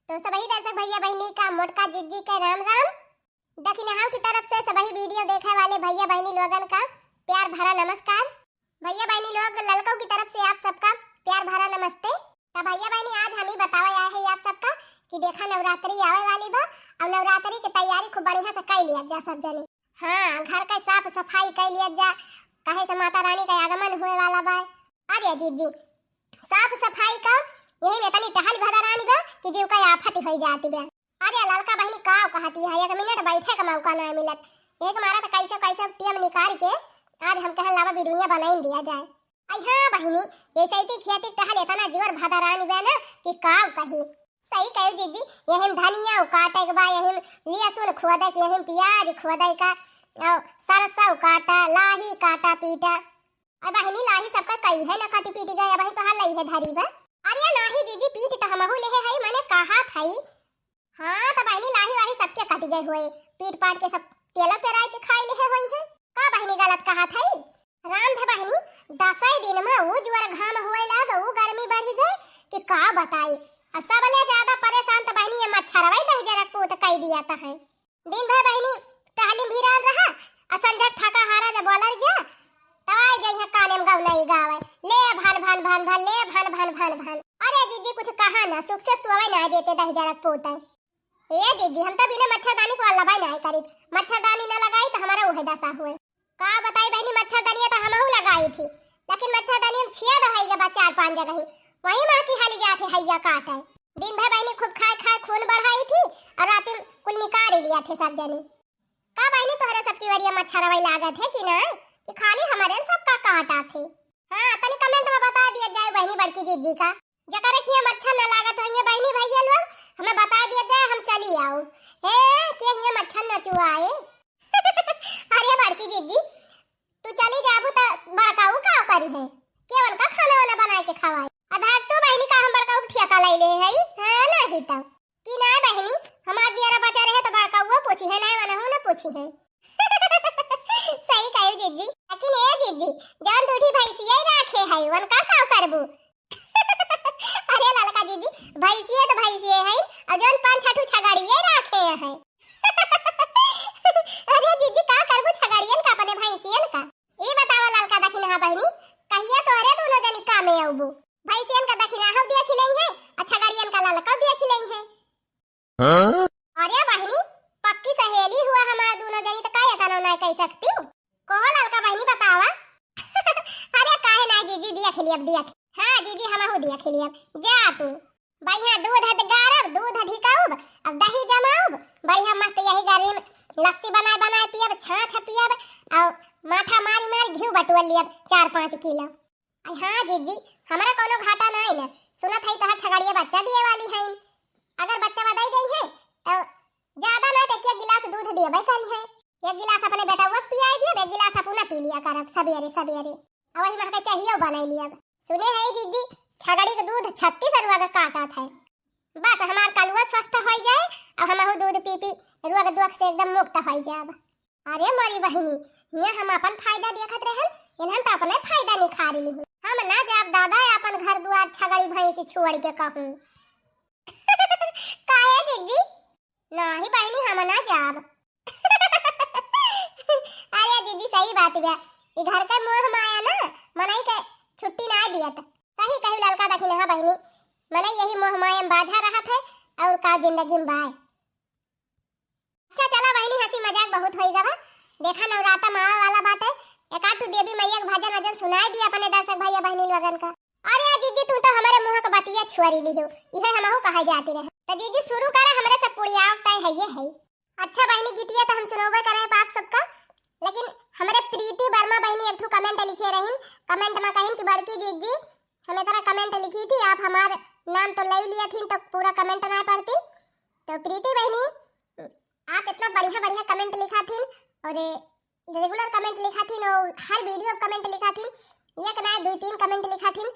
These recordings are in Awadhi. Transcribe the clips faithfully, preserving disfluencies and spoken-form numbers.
तो सबही दर्शक भैया बहिनी का मोटका जिज्जी के राम राम। दखिनहा की तरफ से सबही video देखे वाले भैया बहिनी लोगन का प्यार भरा नमस्कार। भैया बहिनी लोग, ललकऊ की तरफ से आप सबका प्यार भरा नमस्ते। त भैया बहिनी, आज हम ही बतावे आए हैं आप सबका कि देखा, नवरात्रि आवे वाली बा और नवरात्रि की तैयारी खूब बढ़िया से कर लिया जा सब जने। हाँ, घर का साफ सफाई कर लिया जा, काहे से माता रानी का आगमन होए वाला बा। अरे जिज्जी, साफ सफाई का यही में इतनी टहल भदरानी बा कि जीव का आफत होई जाती बा। अरे ललका बहिनी, का कहती है, एक मिनट बैठे का मौका ना मिलत। एक मारा तो कैसे कैसे टेम निकाल के आज हम कहन लावा बिरुइया बनाइन दिया जाए। आई हाँ बहिनी, ये सैती खेती टहल इतना जीवर भदरानी बा ना कि का कही। सही कही जिज्जी, यही में धनिया काटे के बा, यही में लहसुन खोदे के, यही में प्याज खोदे का, और सरसों काटा, लाही काटा पीटा। अब बहिनी लाही सबका कई है ना काटी पीटी गए, अब तो हर लई है धरी बा। अरे नाही जिज्जी, पीट तो हमहू लेहे है, मने कहा थई। हाँ, त बहिनी लाही वाही सबके कटी गए हुए, पीट पाट के सब तेल पेराई के खाई लेहे होई है। का बहिनी गलत कहा थई? राम धे बहिनी, दसई दिन में ऊ जोर घाम हुए लाग, ऊ गर्मी बढ़ी गए कि का बताई। और सबले ज्यादा परेशान त बहिनी ये मच्छरवा ही दहिजरक पूत कई दिया त है। दिन भर बहिनी टहली भिराल रहा, आ संझा थका हारा जब बोलर जा, तब आई जइहे काने में गौनई गावे, ले भन भन भन भन, ले भन भन भन भन। अरे जिज्जी कुछ कहा ना, सुख से सोवे ना देते दहिजरक पूत। ए जिज्जी, हम तो बिना मच्छरदानी को अल्लाह ना करी, मच्छरदानी ना लगाई तो हमारा वही दशा हुए। का बताई बहिनी, मच्छरदानिया तो हमहू लगाई थी, लेकिन मच्छरदानी हम छिया दहाई के बाद चार पांच जगह ही वही माँ की हाली जाते हैया काटे। दिन भर बहिनी खूब खाए खाए खून बढ़ाई थी और रात में कुल निकाल लिया थे सब जने। का बहिनी तोहरे सबकी वरिया मच्छर वही लागत है कि ना, कि खाली हमारे सबका काटा थे? हाँ, तनी comment में बता दिया जाए बहिनी बड़की जिज्जी का, जकरे खिया मच्छर ना लागत होइए बहिनी भैया लोग, हमें बता दिया जाए, हम चली आओ। हे, के हिया मच्छर न चुआए। अरे बड़की जिज्जी, तू चली जाबू त बड़काऊ का करी है? के उनका खाना वाना बनाए के खवाए? अब भाग तू बहिनी का हम बड़काऊ ठेका ले ले है, है नहीं तब। कि नाय बहिनी, हमार जियरा बचा रहे तो बड़काऊ पूछी है, नाय मनहू न पूछी है। सही कही जिज्जी, लेकिन ए जिज्जी, जौन दूठी भैंसिया ही राखे है, उनका का करबू? अरे ललका जिज्जी, भैंसिए तो भैंसिए है, और जौन पाँच छठू छगड़िए राखे है। अरे जिज्जी, का करबू छगड़ियन का, अपने भैंसियन का? ई बतावा ललका दखिनहा बहिनी, कहिया तोहरे दोनों जनी कामे अउबू? भैंसियन का दखिनहा देख लेई है, आ छगड़ियन का ललका देख लेई है। हाँ? अरे बहिनी, पक्की सहेली हुआ हमार दोनों जनी, तो का एतना ना कह सकती हूँ? कहो ललका बहिनी बतावा। अरे काहे ना जिज्जी, देख लियब, देख। हाँ जिज्जी, हमहू देख लियब। जा तू। बढ़िया दूध हत गारब, दूध ढिकाउब, अब दही जमाउब, बढ़िया मस्त यही गर्मी में लस्सी बनाए बनाए पियब, छाछ पियब, और माठा मारी मारी घी बटुअल लियब चार पाँच किलो। आई हाँ जिज्जी, हमरा कोनो घाटा नाई न, सुनत हई तोहार छगड़िया बच्चा दिए वाली हईन। अगर बच्चा बदाई देई है, तो ज्यादा ना तो एक गिलास दूध देबे करी है। एक गिलास अपने बेटउआ के पियाई दियब, एक गिलास अपना पी लिया करब सबेरे सबेरे। और वही महके चाहिए बनाई लियब। सुने है जिज्जी, छगड़ी के दूध छत्तीस रुआ के काटत है। बस हमार कलुआ स्वस्थ होई जाए, अब हमहू दूध पी पी रोग दोख से एकदम मुक्त होई जाब। अरे मोरी बहिनी, हियां हम अपन फायदा देखत रहन, इन्हन तो अपने फायदा निखार लिहिन। हम ना जाब दादा अपन घर दुआर छगड़ी भैंसी छोड़ के कहूँ। काहे जिज्जी? नाही बहिनी, हम ना जाब। अरे जिज्जी, सही बात बा, ई घर के मोह माया ना मनई के छुट्टी ना दियत। सही कही ललका दखिनहा बहिनी, मनई यही मोह माया में बाझा रहत है, और का जिंदगी में बाय। अच्छा चला बहिनी, हंसी मजाक बहुत होई गवा। देखा नवराता में आवे वाला बाटे, एक आध ठो देवी मैया के भजन वजन सुनाई दी अपने दर्शक भैया बहिनी लोगन का। अरे जिज्जी, तू तो हमारे मुंह के बतिया छुअरी लिहो, इहे हमहू कहे जाती रहे। तो जिज्जी शुरू करा, हमरे सब पुड़िया तय है ये है। अच्छा बहिनी, गीतिया तो हम सुनोबे करे आप सबका, लेकिन हमरे प्रीति वर्मा बहिनी एक ठो comment लिखे रहिन। Comment में कहिन कि बड़की जिज्जी, हम इतना comment लिखी थी, आप हमार नाम तो ले लिया थी, तो पूरा comment ना पढ़ती। तो प्रीति बहिनी, आप इतना बढ़िया बढ़िया comment लिखा थी और regular comment लिखा थी, और हर video comment लिखा थी, एक ना दो तीन comment लिखा थी,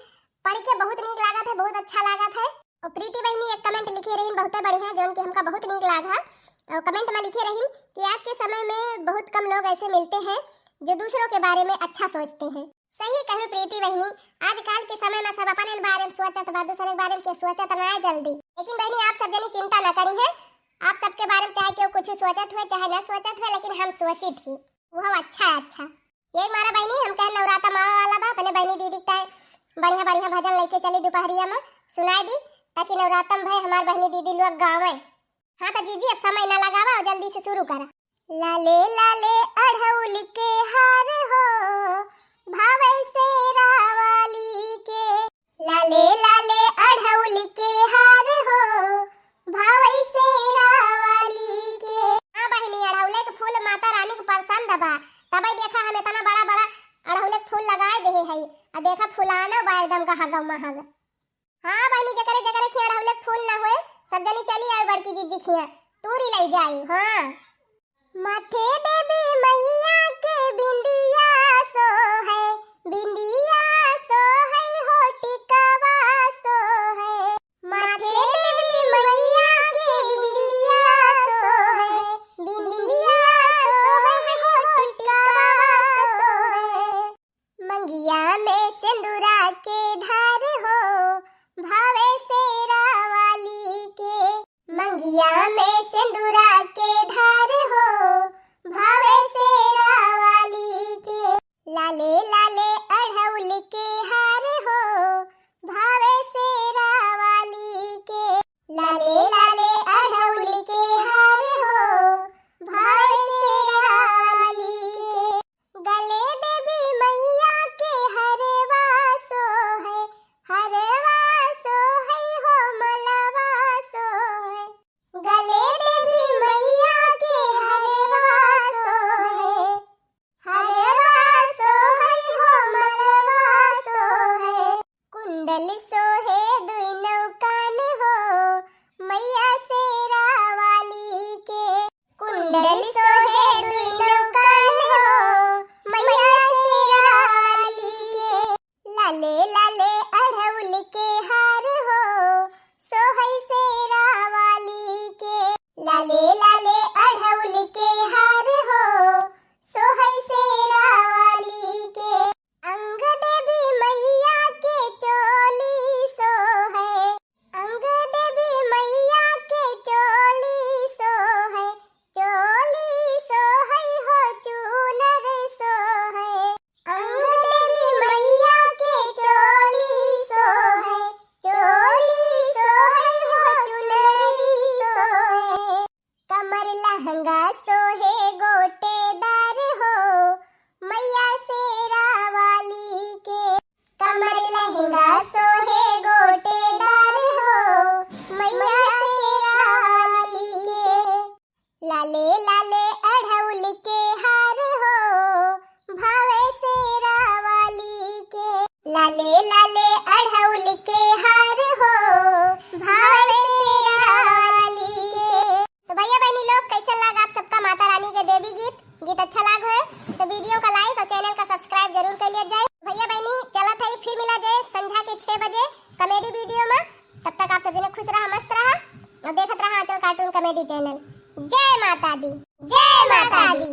पढ़ के बहुत नीक लागत है, बहुत अच्छा लागत है। और प्रीति बहिनी एक comment लिखे रहिन, बहुते बढ़िया, जौन कि हमका बहुत नीक लागा। और comment में लिखे रहिन कि आज के समय में बहुत कम लोग ऐसे मिलते हैं जो दूसरों के बारे में अच्छा सोचते हैं। सही कही प्रीति बहिनी, आजकल के समय में सब अपन बारे में सोचत बा, दूसरे के बारे में के सोचत ना है जल्दी। लेकिन बहिनी, आप सब जनी चिंता न करी है, आप सबके बारे में चाहे केहू कुछ सोचत हुए चाहे न सोचत हुए, लेकिन हम सोचित ही, वो अच्छा है, अच्छा। ये मारा बहिनी, हम कहे नवराता मावा वाला बा, अपने बहिनी दीदी के ताई बढ़िया बढ़िया भजन लेके चली, दोपहरिया में सुनाई दी, ताकि नवराता में भाई हमार बहिनी दीदी लोग गावे। हाँ तो जीजी, अब समय ना लगावा और जल्दी से शुरू करा। लाले लाले अढ़उल के हार हो, भावे शेरा वाली के। लाले लाले अढ़उल के हार हो, भावे शेरा वाली के। हाँ बहिनी, अढ़उले के फूल माता रानी के पसंद बा, तबे देखा हम इतना बड़ा बड़ा अढ़उले के फूल लगाए देहे हई। आ देखा फुलानो बा एकदम गहगव महग। हाँ बहिनी, जकरे जकरे खिया अढ़उले के फूल ना होए, सब जनी चली आए बड़की जीजी खिया, तूरी लई जाए। हाँ। माथे देवी मैया के बिंदिया सोहे, बिंदिया सोहे हो टिकवा सोहे। माथे देवी मैया के बिंदिया सोहे, बिंदिया सोहे हो टिकवा सोहे। मंगिया में सिंदूरा के धार हो, भावे शेरा वाली के। मंगिया में सिंदूरा के धार हो, भावे शेरा वाली के। लाले लाले अढ़उल के हार हो, भावे शेरा वाली के। लाले लाले अढ़उल के हार हो, भावे शेरा वाली के। गले देवी मैया के हरवा सोहे, हरवा सोहे हो मलवा सोहे। गले देवी मैया के हरवा सोहे, हरवा सोहे हो मलवा सोहे। कुंडल सोहे दुइनौ कान हो, मैया शेरा वाली के। कुंडल सोहे दुइनौ कान हो, मैया शेरा वाली के। लाले लाले अढ़उल के हार हो, सोहे शेरा वाली के। लाले लाले अढ़उल के हार हो, सोहे शेरा वाली के। अंग देवी मैया के चोली सोहे, अंग देवी मैया के चोली सोहे, चोली सोहे हो चूनर सोहे। अंग देवी मैया के चोली सोहे, चोली सोहे हो चुनरी सोहे। कमर लहंगा सोहे गोटेदार हो, मैया शेरा वाली के। कमर लहंगा सोहे गोटेदार हो, मैया शेरा वाली के। लाले लाले अढ़उल के हार हो, भावे शेरा वाली के। लाले लाले अढ़उल के हार हो, भावे शेरा वाली के। तो भैया बहनी लोग, कैसन लाग आप सबका माता रानी के देवी गीत? गीत अच्छा लाग होए तो वीडियो का like और चैनल का सब्सक्राइब जरूर कर लिया जाए। भैया बहनी, चलत है फिर मिला जाए संझा के छह बजे कॉमेडी वीडियो में। तब तक आप सभी ने खुश रहा, मस्त रहा और देखत रहा आंचल कार्टून कॉमेडी चैनल। जय माता दी, जय माता दी।